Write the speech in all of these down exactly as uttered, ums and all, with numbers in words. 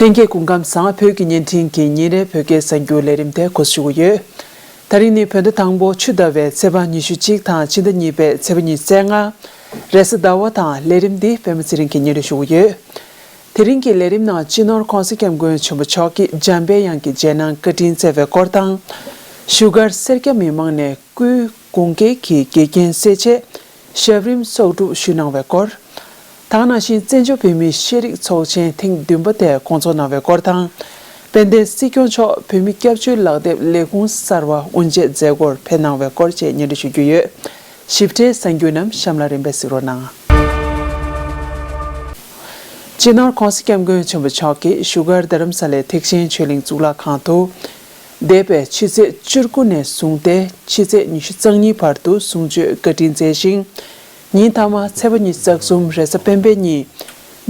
ལྷན་རྒྱས་སྐུ་ཁམས་བཟང་། བོད་ཀྱི་བརྙན་འཕྲིན་གྱི་ཉིན་རེའི་བོད་སྐད་གསར་འགྱུར་ལས་རིམ་དེ་འགོ་ཞུ་གི་ཡོད། དེ་རིང་ནི་བོད་ཟླ་དང་པོ་ཆུ་ཟླ་བའི་ཚེས་པ་ཉི་ཤུ་གཅིག་དང་ཕྱི་ཟླ་གཉིས་པའི་ཚེས་པ་ཉི་ཤུ་རྩ་ལྔ། རེས་གཟའ་ཟླ་བ་དང་། ལས་རིམ་འདི་པད་མ་ཚེ་རིང་གིས་སྙན་སྒྲོན་ཞུ་གི་ཡོད། དེ་རིང་གི་ལས་རིམ་ནང་སྤྱི་ནོར་༸གོང་ས་༸སྐྱབས་མགོན་ཆེན་པོ་མཆོག་གིས་འཇམ་པའི་དབྱངས་ཀྱི་རྗེས་གནང་བཀའ་དྲིན་སྩལ་བའི་སྐོར་དང་། བཞུགས་སྒར་སེར་སྐྱ་མི་མང་ནས་སྐུའི་དགུང་སྐེག་གི་འགལ་རྐྱེན་སེལ་ཆེད་ཞབས་རིམ་གསོག་སྒྲུབ་ཞུས་གནང་བའི་སྐོར། དེ་ནང་བཞིན་བཙན་བྱོལ་བོད་མིའི་ཤེས་རིག་ཚོགས་ཆེན་ཐེངས་བདུན་པ་དེ་སྐོང་ཚོགས་གནང་བའི་སྐོར་དང་། དཔལ་ལྡན་སྲིད་སྐྱོང་མཆོག་བོད་མི་སྐྱབས་བཅོལ་ལག་དེབ་ལས་ཁུངས་གསར་བ་དབུ་འབྱེད་མཛད་སྒོར་ཕེབས་གནང་བའི་སྐོར་བཅས་སྙན་སྒྲོན་ཞུ་རྒྱུ་ཡོད། ཞིབ་ཕྲའི་གསར་འགྱུར་རྣམས་གཤམ་ལ་རིམ་པས་གཟིགས་རོགས་གནང་། སྤྱི་ནོར་༸གོང་ས་༸སྐྱབས་མགོན་ཆེན་པོ་མཆོག་གིས་བཞུགས་སྒར་རྡ་རམ་ས་ལའི་ཐེག་ཆེན་ཆོས་གླིང་གཙུག་ལག་ཁང་དུ། འདས་པའི་ཕྱི་ཚེས་བཅུ་དགུ་ནས་བཟུང་སྟེ་ཕྱི་ཚེས་ཉི་ཤུ་རྩ་གཉིས་བར་དུ་གསུང་ཆོས་བཀའ་དྲིན་སྩལ་ཞིང་། ཉིན་མཐའ་མ་ཚེས་པ་ཉི་ཤུ་རྩ་གསུམ་རེས་གཟའ་སྤེན་པའི་ཉིན།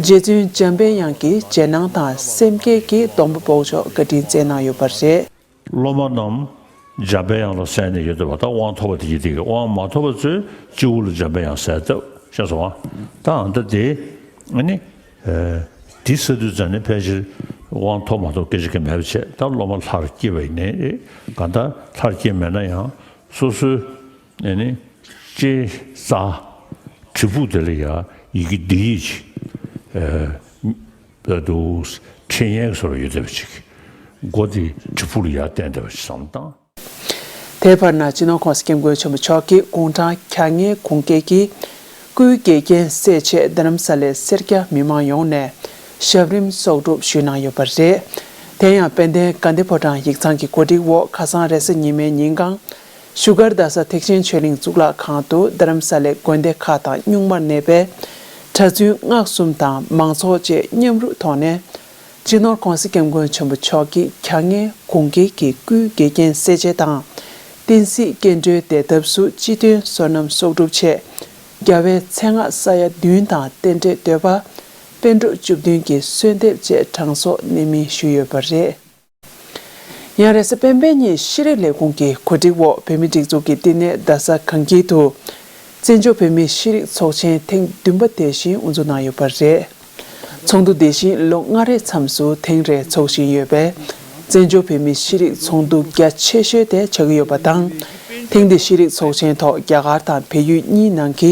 རྗེ་བཙུན་འཇམ་པའི་དབྱངས་ཀྱི་རྗེས་གནང་དང་སེམས་བསྐྱེད་ཀྱི་སྡོམ་པ་འབོགས་ཆོག་བཀའ་དྲིན་སྩལ་གནང་ཡོད་པ་རེད། སློབ་མ་རྣམས་འཇམ་པའི་དབྱངས་ལ་གསན་ནས་ཡོད་བསྡད་པ་དང་། དབང་ཐོབ་པ་དེ་གྱིས་དེ་གི་དབང་མ་ཐོབ་པ་ཚོས་སྤྱི་བོ་ལ་འཇམ་པའི་དབྱངས་གསལ་བཏབ་ཤེས་སོང་ང་། ད་ཨ་ད་དེ་ཨ་ནི་ཨེ་དེ་ས་དུས་ཙམ་ནས་ཕལ་ཆེར་དབང་ཐོབ་མ་ཐོབ་སྐད་ཆ་གང་མེད་པ་བྱས། ད་སློབ་མ་ལྷར་སྐྱེས་པ་ཡིན་ནའི་གང་ལྟར་ལྷར་སྐྱེས་མེད་ན་ཡང་སོ་སོའི་ཨ་ནི་ལྕེ་རྩ་དྲིལ་བུ་དེ་ལ་ཡང་ཡི་གེ་འདི་ཡིས་ཨེ། ད་དུ་འཕྲིན་ཡལ་བཟོ་འདྲ་ཡོད་བསྡད་པ་ཅིག་སྒོ་དེ་གྲི་ཕུག་ལ་ཡར་བསྟན་བསྡད་པ་ཅིག་བསམ་བློ་བཏང་། དེའི་བར་ན་སྤྱི་ནོར་༸གོང་ས་༸སྐྱབས་མགོན་ཆེན་པོ་མཆོག་གིས་དགུང་གྲངས་གྱ་ལྔའི་དགུང་སྐེག་གི་སྐུའི་འགལ་རྐྱེན་སེལ་ཆེད་རྡ་རམ་ས་ལའི་སེར་སྐྱ་མི་མང་ཡོངས་ནས་ཞབས་རིམ་གསོག་སྒྲུབ་ཞུས་གནང་ཡོད་པ་རེད། དེ་ཡང་དཔལ་ལྡན་དགའ་ལྡན་ཕོ་བྲང་ཡིག་ཚང་གི་གོ་སྒྲིག་འོག་ཁ་སང་རེས་གཟའ་ཉི་མའི་ཉིན་གང་། བཞུགས་སྒར་རྡ་ས་ཐེག་ཆེན་ཆོས་གླིང་གཙུག་ལག་ཁང་དུ་རྡ་རམ་ས་ལའི་དགོན་སྡེ་ཁག་དང་གཉུག་མར་གནས་པའི་གྲྭ་བཙུན་སྔགས་གསུམ་དང་མང་ཚོགས་བཅས་མཉམ་རུབ་ཐོག་ནས། སྤྱི་ནོར་༸གོང་ས་༸སྐྱབས་མགོན་ཆེན་པོ་མཆོག་གི་གྱ་ལྔའི་དགུང་སྐེག་གི་སྐུའི་འགལ་རྐྱེན་སེལ་ཆེད་དང་། བསྟན་སྲིད་སྐྱེལ་འགྲོའི་བདེ་ཐབས་སུ་སྤྱི་དོན་བསོད་ནམས་གསོག་སྒྲུབ་ཆེད། རྒྱལ་བའི་མཚན་སྔགས་ས་ཡ་བདུན་དང་རྟེན་འབྲེལ་བསྟོད་པ། པཎ་གྲུབ་བཅུ་བདུན་གྱི་གསོལ་འདེབས་བཅས་གྲངས་གསོག་གནད་སྨིན་ཞུས་ཡོད་པ་རེད། ཡང་རེས་གཟའ་སྤེན་པའི་ཉིན་ཤེས་རིག་ལས་ཁུངས་ཀྱི་གོ་སྒྲིག་འོག་བོད་མིའི་སྒྲིག་འཛུགས་ཀྱི་བསྟི་གནས་རྡ་ས་གངས་སྐྱིད་དུ། བཙན་བྱོལ་བོད་མིའི་ཤེས་རིག་ཚོགས་ཆེན་ཐེངས་བདུན་པ་དེ་བཞིན་དབུ་འཛུགས་གནང་ཡོད་པ་རེད། ཚོགས་འདུ་དེ་བཞིན་ལོ་ལྔ་རེའི་མཚམས་སུ་ཐེངས་རེ་འཚོགས་བཞིན་ཡོད་པས། བཙན་བྱོལ་བོད་མིའི་ཤེས་རིག་ཚོགས་འདུ་རྒྱ་ཆེ་ཤོས་དེ་ཆགས་ཀྱི་ཡོད་པ་དང་། ཐེངས་འདིའི་ཤེས་རིག་ཚོགས་ཆེན་ཐོག་རྒྱ་གར་དང་བལ་ཡུལ་གཉིས་ནང་གི་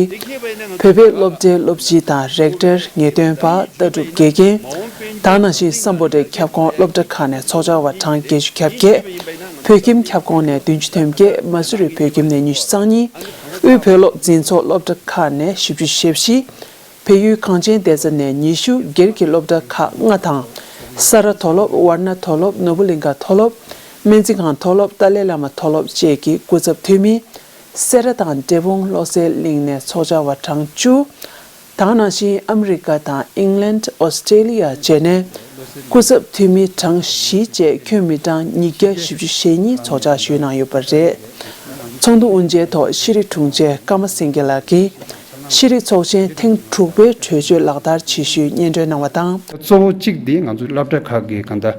བོད་པའི་སློབ་གྲྭའི་སློབ་སྤྱི་དང་རེག་ཊར། ངེས་སྟོན་པ། ལྟ་གྲུབ་དགེ་རྒན། དེ་ནང་བཞིན་སམ་བྷོ་ཊའི་ཁྱབ་ཁོངས་སློབ་གྲྭ་ཁག་ནས་ཚོགས་བཅར་བ་གྲངས་བརྒྱད་ཅུ་གྱ་བརྒྱད། བོད་ཁྱིམ་ཁྱབ་ཁོངས་ནས་བདུན་ཅུ་དོན་བརྒྱད། མ་སུ་རི་བོད་ཁྱིམ་ནས་ཉི་ཤུ་རྩ་གཉིས། དབུས་བོད་སློབ་འཛིན་ཚོགས་སློབ་གྲྭ་ཁག་ནས་བཞི་བཅུ་ཞེ་བཞི། བལ་ཡུལ་གངས་ཅན་བདེ་རྩ་ནས་ཉི་ཤུ། སྒེར་གྱི་སློབ་གྲྭ་ཁག་ལྔ་དང་། ས་རཱ་མཐོ་སློབ། ཝར་ཎ་མཐོ་སློབ། ནོ་བོ་ལིང་ག་མཐོ་སློབ། སྨན་རྩིས་ཁང་མཐོ་སློབ། ཏཱ་ལའི་བླ་མ་མཐོ་སློབ་བཅས་ཀྱི་སྐུ་ཚབ་འཐུས་མི། སེ་ར་དང་འབྲས་སྤུངས་བློ་གསལ་གླིང་ནས་ཚོགས་བཅར་བ་གྲངས་བཅུ། དེ་ནང་བཞིན་ཨ་མི་རི་ཀ་དང་ཨིང་ལན། ཨོ་སི་ཀྲེ་ལི་ཡ་བཅས་ནས་སྐུ་ཚབ་འཐུས་མི་གྲངས་བཞི་བཅས་ཁྱོན་མི་གྲངས་ཉིས་བརྒྱ་བཞི་བཅུ་ཞེ་གཉིས་ཚོགས་བཅར་ཞུས་གནང་ཡོད་པ་རེད། ཚོགས་འདུ་དབུ་འབྱེད་ཐོག་ཤེས་རིག་དྲུང་ཆེ་ཀརྨ་སེང་གེ་ལགས་ཀྱིས། ཤེས་རིག་ཚོགས་ཆེན་ཐེངས་དྲུག་པའི་གྲོས་ཆོད་ལག་བསྟར་བྱེད་ཤུལ་སྙན་སྒྲོན་གནང་བ་དང་། གཙོ་བོ་གཅིག་འདི་ང་ཚོ་སློབ་གྲྭ་ཁག་གི་གང་ལྟར་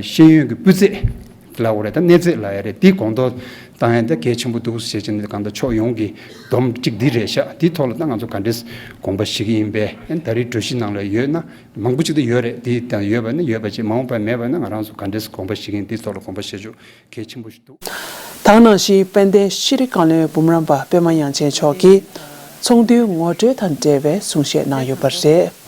ཤེས་ཡོན་གྱི་སྤུས་ཚད་ལབ་དགོས་རེད། ད་གནས་ཚད་ལབ་ཡ་རེད། འདི་གོང་མཐོར་བཏང་ཡ་ད་གལ་ཆེན་པོ་འདུག་ཟེར་བྱས་ནས་གང་ལྟར་ཕྱོགས་ཡོངས་ཀྱི་སྡོམ་གཅིག་འདི་རེད་ཤག་འདི་ཐོག་ལ་ད་ང་ཚོ་ག་འདྲས་དགོངས་པ་བཞེས་ཀྱི་ཡིན་པས། ད་རེས་གྲོས་གཞི་ནང་ལ་ཡོད་ན་མང་པོ་ཅིག་ད་ཡོད་རེད། འདི་ད་ཡོད་པ་ནི་ཡོད་པ་ཅིག་མ་འོངས་པར་མེད་པ་ན་ང་རང་ཚོ་ག་འདྲས་དགོངས་པ་བཞེས་ཀྱི་ཡིན། འདི་ཐོག་ལ་དགོངས་པ་བཞེས་ཆོག་གལ་ཆེན་པོ་ཞིག་འདུག་དེ་ནང་བཞིན་དཔལ་ལྡན་ཤེས་རིག་བཀའ་བློན་འབུམ་རམས་པ་པད་མ་དབྱངས་ཅན་མཆོག་གིས་ཚོགས་འདུའི་ངོ་སྤྲོད་དང་འབྲེལ་བའི་གསུང་བཤད་གནང་ཡོད་པ་རེད།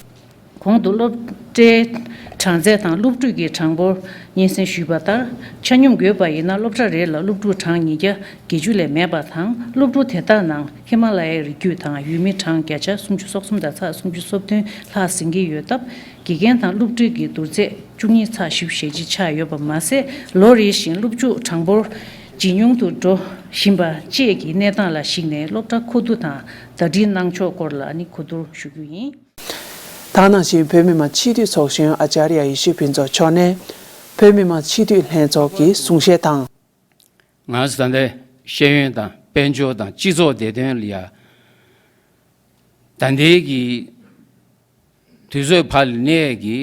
གོང་དུ་སློབ་གྲྭའི་གྲངས་ཚད་དང་སློབ་ཕྲུག་གི་གྲངས་འབོར་སྙན་སེང་ཞུས་པ་ལྟར། ཆ་སྙོམས་བགོས་པ་ཡིན་ན་སློབ་གྲྭ་རེ་ལ་སློབ་ཕྲུག་གྲངས་ཉིས་བརྒྱ་བརྒྱད་ཅུ་ལས་མེད་པ་དང་། སློབ་ཕྲུག་དེ་དག་ནང་ཧི་མ་ལ་ཡའི་རི་རྒྱུད་དང་ཡུལ་མི་གྲངས་བརྒྱ་ཆ་སུམ་ཅུ་སོ་གསུམ་དང་ཚེག་སུམ་ཅུ་སོ་བདུན་ལྷག་ཟིན་གྱི་ཡོད་སྟབས། དགེ་རྒན་དང་སློབ་ཁྲིད་ཀྱི་བསྡུར་ཚད་བཅུ་གཉིས་ཚེག་བཞི་བཅུ་ཞེ་གཅིག་ཆག་ཡོད་པ་མ་ཟད། ལོ་རེ་བཞིན་སློབ་ཕྲུག་གྲངས་འབོར་ཇེ་ཉུང་དུ་འགྲོ་བཞིན་པ་བཅས་ཀྱི་གནས་སྟངས་ལ་གཞིགས་ནས་སློབ་གྲྭ་མཁོ་བསྡུ་དང་ཟླ་སྒྲིལ་གནང་ཕྱོགས་སྐོར་ལ་ནི་གོ་བསྡུར་ཞུ་རྒྱུ་ཡིན། དེ་ནང་བཞིན་བོད་མི་མང་སྤྱི་འཐུས་ཚོགས་གཞོན་ཨཅཱརྱ་ཡེ་ཤེས་ཕུན་ཚོགས་མཆོག་ནས་བོད་མི་མང་སྤྱི་འཐུས་ལྷན་ཚོགས་ཀྱི་གསུང་བཤད་དང་། ང་ཚོ་ད་ལྟའི་ཤེས་ཡོན་དང་དཔལ་འབྱོར་དང་སྤྱི་ཚོགས་བདེ་དོན་ལ་ཡ། ད་ལྟའི་གི་དུས་ཚོད་ཕར་ལ་གནས་ཀྱི་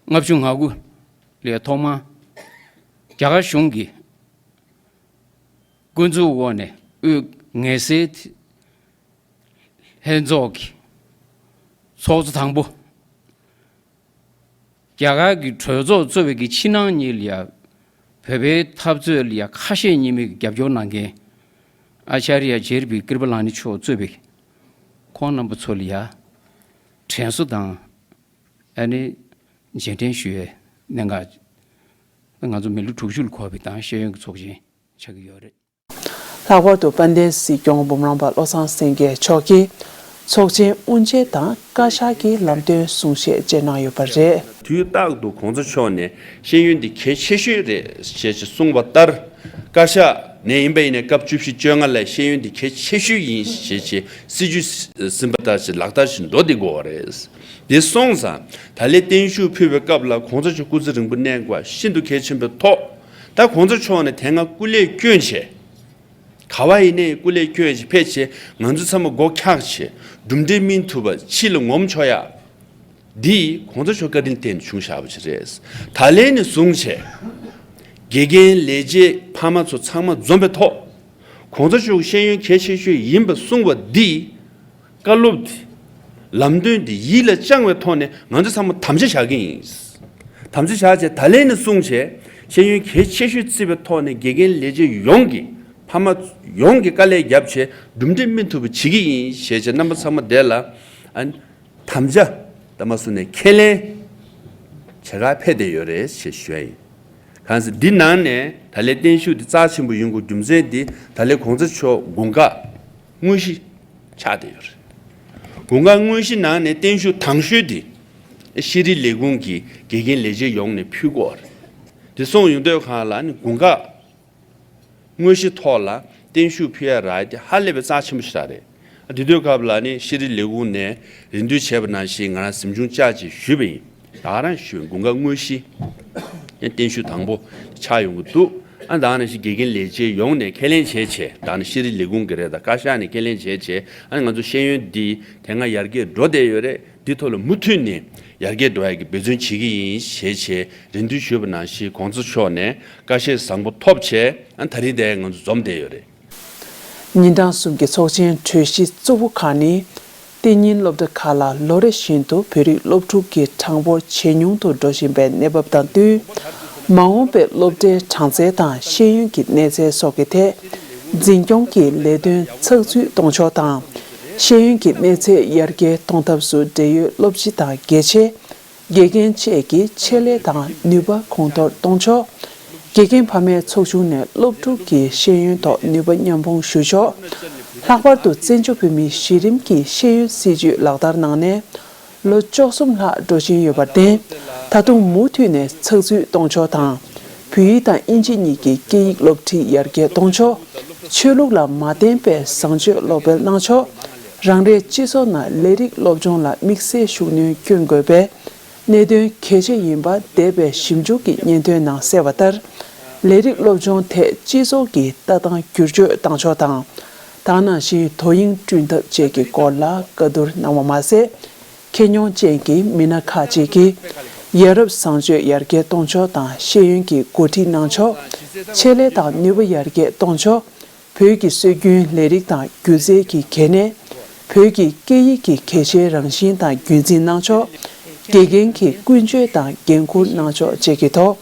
ལྔ་བཅུ་ང་དགུ་ལས་ཐོག་མར་རྒྱ་གར་གཞུང་གི་སྐུ་མདུན་འོག་ནས་དབུས་ངལ་སེལ་ལྷན་ཚོགས་ཀྱི་ཚོགས་གཙོ་དང་པོ་ རྒྱ་གར་གྱི་གྲོས་ཚོགས་གཙོས་པའི་གི་ཕྱི་ནང་གཉིས་ལ་ཡ། བོད་པའི་འཐབ་རྩོད་ལ་ཡ་ཁ་ཞེ་གཉིས་མེད་ཀྱི་རྒྱབ་སྐྱོར་གནང་མཁན། ཨ་ཅཱརྱ་ཇེ་རི་པི་ཀིར་པ་ལ་ནི་མཆོག་གཙོས་པའི་ཁོང་རྣམ་པ་ཚོ་ལ་ཡ། དྲན་གསོ་དང་། ཨ་ནི་རྗེས་དྲན་ཞུ་བའི་གནད་འགག་ང་ཚོ་མི་ལོ་དྲུག་ཅུ་ལ་འཁོར་བའི་དང་ཤེས་ཡོན་གྱི་ཚོགས་ཆེན་ཆགས་ཀྱི་ཡོད་རེད། ལྷག་པར་དུ་དཔལ་ལྡན་སྲིད་སྐྱོང་འབུམ་རམས་པ་བློ་བཟང་སེང་གེ་མཆོག་གིས་ཚོགས་ཆེན་དབུ་འབྱེད་དང་བཀའ་ཤག་གི་ལམ་སྟོན་གསུང་བཤད་བཅས་གནང་ཡོད་པ་རེད། དུས་རྟག་ཏུ་གོང་ས་མཆོག་ནས་ཤེས་ཡོན་འདི་གལ་ཆེ་ཤོས་རེད་ཞེས་གསུངས་པ་ལྟར། བཀའ་ཤག་ནས་ཡིན་པ་ཡིན་ནའི་སྐབས་བཅུ་བཞི་བཅོ་ལྔ་ལ་ཤེས་ཡོན་འདི་གལ་ཆེ་ཤོས་ཡིན་ཞེས་སྲིད་ཇུས་ཟིན་པ་ལྟར་ལག་བསྟར་ཞིག་འགྲོ་བསྡད་དགོས་པ་རེད། འདི་སོང་ཙང་ད་ལན་བརྟན་བཞུགས་ཕུལ་བའི་སྐབས་ལ་གོང་ས་མཆོག་སྐུ་ཚེ་རིང་པོ་གནས་དགོས་པ་ཤིན་ཏུ་གལ་ཆེན་པོའི་ཐོག་ད་གོང་ས་མཆོག་ནས་དེ་སྔ་སྐུ་ལས་བསྐྱོན་བྱས། ག་བ་ཡིན་ནའི་སྐུ་ལས་བསྐྱོན་བྱས་ཕེབས་བྱས་ང་ཚོ་ཚང་མ་སྒོ་འཁྱག་བྱས་གྲུབ་འབྲས་སྨིན་ཐུབ་པ་ཕྱི་ལ་ངོམ་ཆོག་ཡ། འདི་གོང་ས་མཆོག་བཀའ་དྲིན་བརྟེན་བྱུང་བཞག་པ་ཞིག་རེད། ད་ལན་ནས་བཟུང་བྱས། དགེ་རྒན་ལས་བྱེད་ཕ་མ་ཚོ་ཚང་མ་འཛོམས་པའི་ཐོག་གོང་ས་མཆོག་ཤེས་ཡོན་གལ་ཆེ་ཤོས་ཡིན་པ་གསུངས་པ་འདི། བཀའ་སློབ་འདི། ལམ་སྟོན་འདི་ཡིད་ལ་བཅངས་པའི་ཐོག་ནས་ང་ཚོ་ཚང་མ་དམ་བཅའ་བཞག་གི་ཡིན། དམ་བཅའ་བཞག་བྱས་ད་ལན་ནས་བཟུང་བྱས་ཤེས་ཡོན་གལ་ཆེ་ཤོས་བརྩིས་པའི་ཐོག་ནས་དགེ་རྒན་ལས་བྱེད་ཡོངས་ཀྱི་ཕ་མ་ཡོངས་ཀྱི་དཀའ་ལས་བརྒྱབ་བྱས་གྲུབ་འབྲས་སྨིན་ཐུབ་པ་བྱེད་ཀྱི་ཡིན་ཞེས་བྱས་རྣམ་པ་ཚང་མ་དེ་ལ་ཨ་དམ་བཅའ་ད་མ་སུ་ནས་ཁས་ལེན་བྱེད་གར་ཕེབས་བསྡད་ཡོད་རེད་ཞེས་ཞུ་ཡ་ཡིན། གང་ཟེར་འདི་ནང་ནས་ད་ལན་བརྟན་བཞུགས་འདི་རྩ་ཆེན་པོ་ཡིན་དགོས་རྒྱུ་མཚན་འདི་ད་ལན་གོང་ས་མཆོག་དགུང་ཁ་དངོས་གཞི་ཆགས་བསྡད་ཡོད་རེད། དགུང་ཁ་དངོས་གཞི་ནང་ནས་བརྟན་བཞུགས་དང་ཤོས་འདི་ཤེས་རིག་ལས་ཁུངས་ཀྱི་དགེ་རྒན་ལས་བྱེད་ཡོངས་ནས་ཕུལ་དགོས་རེད། འདི་སོང་ཡོང་དུས་གང་ལ་ནི་དགུང་ཁ་དངོས་གཞི་ཐོག་ལ་བརྟན་བཞུགས་ཕུལ་ཡ་རག་ཡ་དེ་ཧ་ལས་པའི་རྩ་ཆེན་པོ་ཞིག་རེད། དེ་དུས་སྐབས་ལ་ནི་ཤེས་རིག་ལས་ཁུངས་ནས་རེ་འདུན་བྱས་པ་ནང་བཞིན་ང་རང་གཟིམ་ཆུང་བཅར་ཅིག་ཞུས་པ་ཡིན། ད་རང་ཞུས་དགུང་ཁ་དངོས་གཞི་ཡང་བརྟན་བཞུགས་དང་པོ་ཆགས་ཡོང་གི་འདུག་ཨ་ད་ནང་བཞིན་དགེ་རྒན་ལས་བྱེད་ཡོངས་ནས་ཁས་ལེན་བྱས་བྱས་ད་ནི་ཤེས་རིག་ལས་ཁུངས་ཀྱི་རེད་ད་བཀའ་ཤག་ནས་ཁས་ལེན་བྱས་བྱས་ཨ་ནི་ང་ཚོ་ཤེས་ཡོན་འདི་དེ་སྔ་ཡར་རྒྱས་འགྲོ་བསྡད་ཡོད་རེད། འདི་ཐོག་ལ་མུ་མཐུད་ནས་ཡར་རྒྱས་འགྲོ་ཡ་གི་འབད་བརྩོན་བྱེད་ཀྱི་ཡིན་ཞེས་བྱས་རེ་འདུན་ཞུས་པ་ནང་བཞིན་གོང་ས་མཆོག་ནས་བཀའ་བཞེས་བཟང་པོ་ཐོབ་བྱས་ཨ་ད་རེས་དེ་ང་ཚོ་འཛོམས་བསྡད་ཡོད་རེད། ཉིན་གྲངས་གསུམ་གྱི་ཚོགས་ཆེན་གྲོས་གཞི་གཙོ་བོ་ཁག་ནི། གཏན་ཉིན་སློབ་གྲྭ་ཁག་ལ་ལོ་རེ་བཞིན་དུ་བོད་རིགས་སློབ་ཕྲུག་གི་གྲངས་འབོར་ཇེ་ཉུང་དུ་འགྲོ་བཞིན་པའི་གནས་བབ་དང་བསྟུན། མ་འོངས་པའི་སློབ་གྲྭའི་གྲངས་ཚད་དང་ཤེས་ཡོན་གྱི་གནས་ཚད་སོགས་ཀྱི་ཐད། འཛིན་སྐྱོང་གི་ལས་དོན་ཚགས་ཚུད་གཏོང་ཕྱོགས་དང་། ཤེས་ཡོན་གྱི་གནས་ཚད་ཡར་རྒྱས་གཏོང་ཐབས་སུ་འབྲེལ་ཡོད་སློབ་སྤྱི་དང་དགེ་ཆེ། དགེ་རྒན་བཅས་ཀྱི་ཆེད་ལས་དང་ནུས་པ་གོང་མཐོར་གཏོང་ཕྱོགས། དགེ་རྒན་ཕ་མའི་ཚོགས་ཆུང་ནས་སློབ་ཕྲུག་གི་ཤེས་ཡོན་ཐོག་ནུས་པ་མཉམ་སྤུངས་ཞུ་ཕྱོགས། ལྷག་པར་དུ་བཙན་བྱོལ་བོད་མིའི་གཞི་རིམ་གྱི་ཤེས་ཡོན་སྲིད་བྱུས་ལག་བསྟར་གནང་ནས་ལོ་བཅུ་གསུམ་ལྷག་འགྲོ་བཞིན་ཡོད་པར་བརྟེན། ད་དུང་མུ་མཐུད་ནས་ཚགས་ཚུད་གཏོང་ཕྱོགས་དང་། བོད་ཡིག་དང་དབྱིན་ཇི་གཉིས་ཀྱི་སྐད་ཡིག་སློབ་ཁྲིད་ཡར་རྒྱས་གཏོང་ཕྱོགས། ཆོས་ལུགས་ལ་མ་བརྟེན་པའི་བཟང་སྤྱོད་སློབ་སྤེལ་གནང་ཕྱོགས། རང་རེའི་སྤྱི་ཚོགས་ནང་ལས་རིགས་སློབ་སྦྱོང་ལ་དམིགས་བསལ་ཤུགས་སྣོན་སྐྱོན་དགོས་པའི་གནད་དོན་གལ་ཆེ་ཡིན་པ་འདས་པའི་ཞིབ་འཇུག་གི་སྙན་ཐོའི་ནང་གསལ་བ་ལྟར། ལས་རིགས་སློབ་སྦྱོང་ཐད་སྤྱི་ཚོགས་ཀྱི་ལྟ་སྟངས་བསྒྱུར་བཅོས་གཏང་ཕྱོགས་དང་། ད་ག་ནང་བཞིན་དོ་དབྱིངས་བསྐྲུན་ཐབས་བཅས་ཀྱི་སྐོར་ལ་བཀའ་བསྡུར་གནང་བ་མ་ཟད། ཁྱོན་མང་ཅན་གྱི་མི་སྣ་ཁག་ཅིག་གིས་ཡ་རབས་བཟང་སྤྱོད་ཡར་རྒྱས་གཏོང་ཕྱོགས་དང་ཤེས་ཡོན་གྱི་འགོ་ཁྲིད་གནང་ཕྱོགས། ཆེད་ལས་དང་ནུས་པ་ཡར་རྒྱས་གཏོང་ཕྱོགས། བོད་ཀྱི་སྲོལ་རྒྱུན་ལས་རིགས་དང་སྒྱུ་རྩལ་གྱི་གལ་གནད། བོད་ཀྱི་སྐད་ཡིག་གི་གལ་ཆེའི་རང་བཞིན་དང་རྒྱུན་འཛིན་གནང་ཕྱོགས། དགེ་རྒན་གྱི་ཀུན་སྤྱོད་དང་འགན་འཁུར་གནང་ཕྱོགས་བཅས་ཀྱི་ཐོག་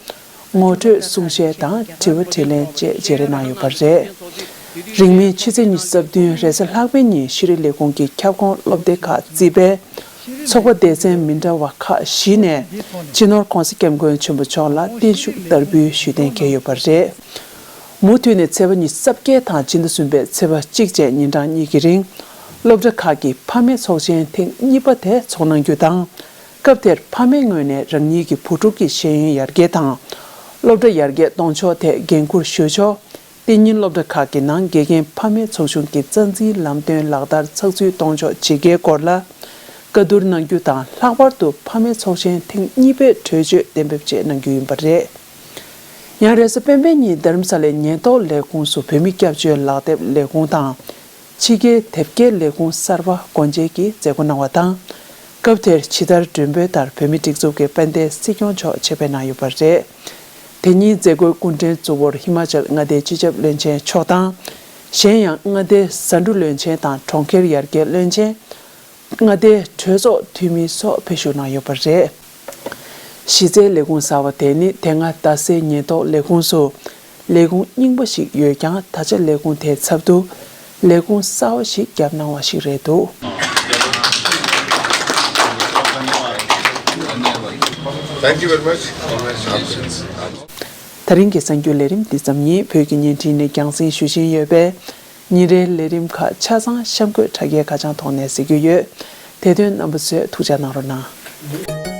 ངོ་སྤྲོད་གསུང་བཤད་དང་དྲི་བ་དྲིས་ལན་བཅས་བརྗེ་རེས་གནང་ཡོད་པ་རེད། རིང་མིན་ཕྱི་ཚེས་ཉི་ཤུ་རྩ་བདུན་རེས་གཟའ་ལྷག་པའི་ཉིན་ཤེས་རིག་ལས་ཁུངས་ཀྱི་ཁྱབ་ཁོངས་སློབ་སྡེ་ཁག་གཙོས་པའི་ཚོགས་པ་སྡེ་ཚན་མི་འདྲ་བ་ཁག་བཞི་ནས་སྤྱི་ནོར་༸གོང་ས་༸སྐྱབས་མགོན་ཆེན་པོ་མཆོག་ལ་བརྟན་བཞུགས་བསྟར་འབུལ་ཞུས་གཏན་འཁེལ་ཡོད་པ་རེད། མུ་མཐུད་ནས་ཚེས་པ་ཉི་ཤུ་རྩ་བརྒྱད་དང་སྤྱི་ཟླ་གསུམ་པའི་ཚེས་པ་གཅིག་བཅས་ཉིན་གྲངས་གཉིས་ཀྱི་རིང་སློབ་གྲྭ་ཁག་གི་ཕ་མའི་ཚོགས་ཆེན་ཐེངས་གཉིས་པ་དེ་ཚོགས་གནང་རྒྱུ་དང་། སྐབས་དེར་ཕ་མའི་ངོས་ནས་རང་ཉིད་ཀྱི་བུ་ཕྲུག་གི་ཤེས་ཡོན་ཡར་རྒྱས་དང་། སློབ་གྲྭ་ཡར་རྒྱས་གཏོང་ཕྱོགས་ཐད་འགན་འཁུར་ཞུ་ཕྱོགས། གཏན་ཉིན་སློབ་གྲྭ་ཁག་གི་ནང་དགེ་རྒན་ཕ་མའི་ཚོགས་ཆུང་གི་རྩ་འཛིན་ལམ་སྟོན་ལག་བསྟར་ཚགས་ཚུད་གཏོང་ཕྱོགས་བྱེད་ཀའི་སྐོར་ལ་བཀའ་བསྡུར་གནང་རྒྱུ་དང་། ལྷག་པར་དུ་ཕ་མའི་ཚོགས་ཆེན་ཐེངས་གཉིས་པའི་གྲོས་ཆོད་གཏན་འབེབས་བཅས་གནང་རྒྱུ་ཡིན་པ་རེད། ཡང་རེས་གཟའ་སྤེན་པའི་ཉིན་རྡ་རམ་ས་ལའི་ཉེན་རྟོག་ལས་ཁུངས་སུ་བོད་མི་སྐྱབས་བཅོལ་ལག་དེབ་ལས་ཁུངས་དང་། ཕྱི་རྒྱལ་དེབ་སྐྱེལ་ལས་ཁུངས་གསར་པ་སྒོ་འབྱེད་ཀྱི་མཛད་སྒོ་གནང་བ་དང་། སྐབས་དེར་ཇི་ལྟར་མགྲོན་འབོད་ལྟར་བོད་མིའི་སྒྲིག་འཛུགས་ཀྱི་དཔལ་ལྡན་སྲིད་སྐྱོང་མཆོག་ཆེད་ཕེབས་གནང་ཡོད་པ་རེད། དེ་ཉིན་མཛད་སྒོའི་སྐུ་མགྲོན་གཙོ་བོར་ཧི་མ་ཅལ་མངའ་སྡེའི་སྤྱི་ཁྱབ་བློན་ཆེན་མཆོག་དང་། གཞན་ཡང་མངའ་སྡེའི་ཟ་འབྲུ་བློན་ཆེན་དང་གྲོང་ཁྱེར་ཡར་རྒྱས་བློན་ཆེན། མངའ་སྡེའི་གྲོས་ཚོགས་འཐུས་མི་སོགས་ཕེབས་ཞུགས་གནང་ཡོད་པ་རེད། གཞི་རྩའི་ལས་ཁུངས་གསར་བ་དེ་ནི་དེ་སྔ་རྡ་སའི་ཉེན་རྟོག་ལས་ཁུངས་སུ་ལས་ཁུངས་རྙིང་པ་ཞིག་ཡོད་ཀྱང་། ད་ཆ་ལས་ཁུངས་དེའི་ཚབ་ཏུ་ལས་ཁུངས་གསར་བ་ཞིག་བརྒྱབ་གནང་བ་ཞིག་རེད་འདུག Thank you very much. Congratulations. ད་རིང་གི་གསར་འགྱུར་ལས་རིམ་འདི་ཙམ་ཡིན། བོད་ཀྱི་བརྙན་འཕྲིན་ནས་རྒྱང་སྲིང་ཞུ་བཞིན་ཡོད་པས། ཉིན་རེའི་ལས་རིམ་ཁག་ཆ་ཚང་གཤམ་འཁོད་དྲ་རྒྱའི་ཁ་བྱང་ཐོག་ནས་གཟིགས་རྒྱུ་ཡོད། དེ་དོན་རྣམ་པ་ཚོས་ཐུགས་ཅག་གནང་རོགས་གནང་།